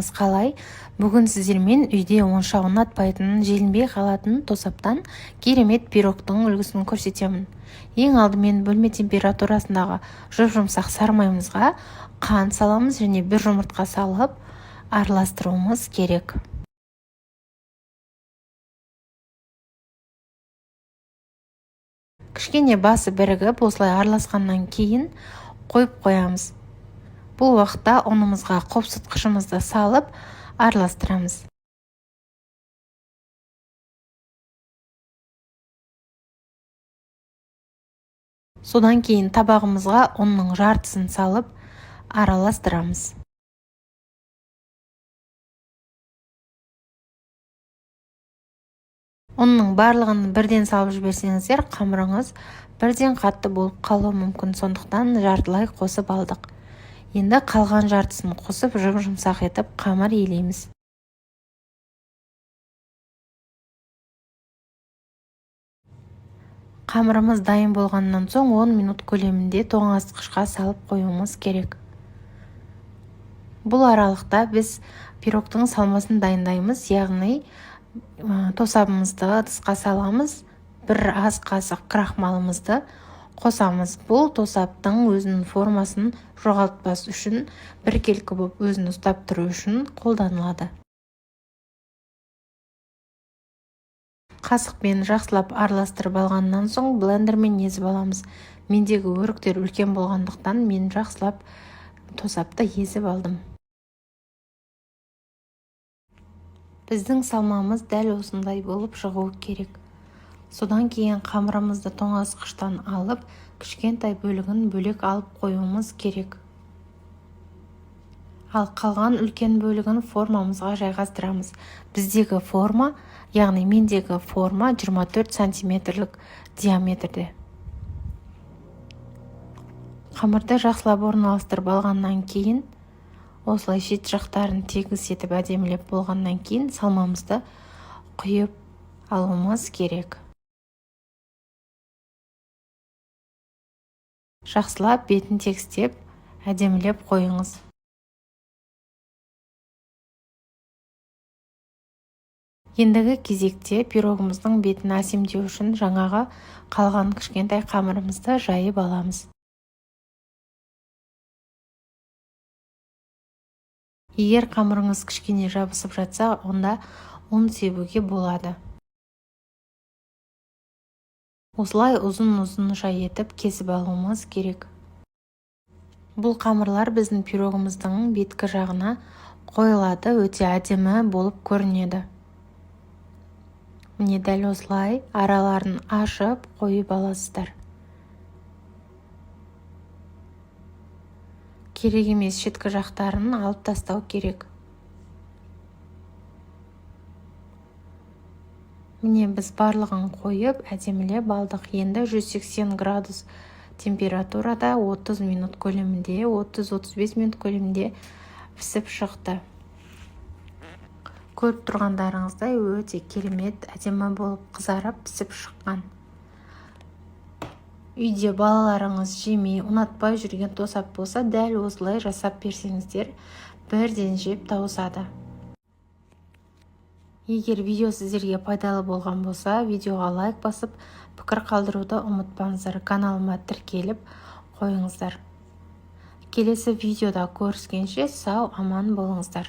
Қалдарыңыз қалай? Бүгін сіздермен үйде онша ұнатпайтын, желінбей қалатын тосаптан керемет пирогтың үлгісін көрсетемін. Ең алдымен бөлме температурасындағы жұп-жұмсақ сары майымызға қант саламыз және бір жұмыртқа салып араластыруымыз керек. Кішкене басы бірігіп, осылай араласқаннан кейін қойып қоямыз. Бұл уақытта ұнымызға қопсытқышымызды салып араластырамыз. Содан кейін табағымызға ұнның жартысын салып араластырамыз. Ұнның барлығын бірден салып жіберсеңіздер, қамырыңыз бірден қатты болып қалуы мүмкін, сондықтан жартылай қосып алдық. Енді қалған жартысын қосып, жұп-жұмсақ етіп қамыр илейміз. Қамырымыз дайын болғаннан соң 10 минут көлемінде тоңазытқышқа салып қоюымыз керек. Бұл аралықта біз пирогтың салмасын дайындаймыз, яғни тосабымызды ыдысқа саламыз, бір ас қасық крахмалымызды қосамыз. Бұл тосаптың өзінің формасын жоғалтпас үшін, біркелкі болып өзін ұстап тұру үшін қолданылады. Қасықпен жақсылап араластырып алғаннан соң блендермен езіп аламыз. Мендегі өріктер үлкен болғандықтан мен жақсылап тосапты езіп алдым. Біздің салмамыз дәл осындай болып шығуы керек. Содан кейін қамырымызды тоңазытқыштан алып, кішкентай бөлігін бөлек алып қоюымыз керек. Ал қалған үлкен бөлігін формамызға жайғастырамыз. Біздегі форма, яғни мендегі форма 24 сантиметрлік диаметрде. Қамырды жақсылап орналастырып алғаннан кейін, осылай шет жақтарын тегіс етіп әдемілеп болғаннан кейін салмамызды құйып алуымыз керек. Жақсылап бетін тегістеп, әдемілеп қойыңыз. Ендігі кезекте пирогымыздың бетін әсемдеу үшін жаңағы қалған кішкентай қамырымызды жайып аламыз. Егер қамырыңыз кішкене жабысып жатса, онда ұн себуге болады. Осылай ұзын-ұзынша етіп кесіп алуымыз керек. Бұл қамырлар біздің пирогымыздың беткі жағына қойылады, өте әдемі болып көрінеді. Міне, дәл осылай араларын ашып қойып аласыздар. Керек емес шеткі жақтарын алып тастау керек. Міне, біз барлығын қойып, әдемілеп алдық. Енді 180 градус температурада 30 минут көлемінде, 30-35 минут көлемінде пісіп шықты. Көріп тұрғандарыңыздай, өте керемет әдемі болып қызарып пісіп шыққан. Үйде балаларыңыз жемей, ұнатпай жүрген тосап болса, дәл осылай жасап берсеңіздер, бірден жеп тауысады. Егер видео сіздерге пайдалы болған болса, видеоға лайк басып, пікір қалдыруды ұмытпаңыздар. Каналыма тіркеліп қойыңыздар. Келесі видеода көріскенше сау аман болыңыздар.